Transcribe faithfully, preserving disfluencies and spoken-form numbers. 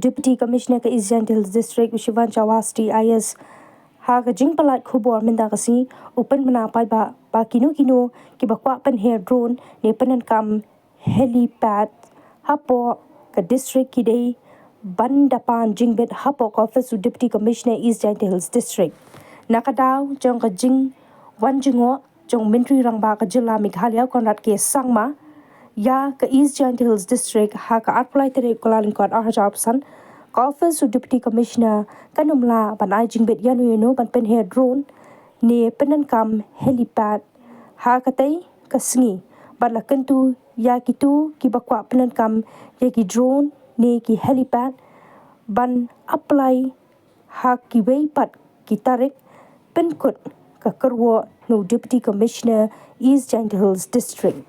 Deputy Commissioner ka East Jaintia Hills District, u Shivansh Awasthi I A S, ha ka jingpynlait khubor mynta ka sngi, u pynbna paidbah ba kino kino kiba kwah pynher drone ne pyndonkam helipad hapoh ka district ki dei ban da pan jingbit hapoh ka office u Deputy Commissioner East Jaintia Hills District. Na ka daw jong ka jingwan jngoh jong Myntri Rangbah ka jylla Meghalaya Conrad K Sangma ïa ka East Jaintia Hills District ha ka arphew lai tarik Kyllalyngkot arhajar arphew san, ka office u Deputy Commissioner kan ym lah ban ai jingbit ïano ïano ban pynher drone ne pyndonkam helipad ha katei ka sngi, bad la kyntu ïa kito kiba kwah pyndonkam ïa ki drone ne ki helipad ban apply ha kiwei pat ki tarik, pynkut ka kyrwoh na u Deputy Commissioner East Jaintia Hills District.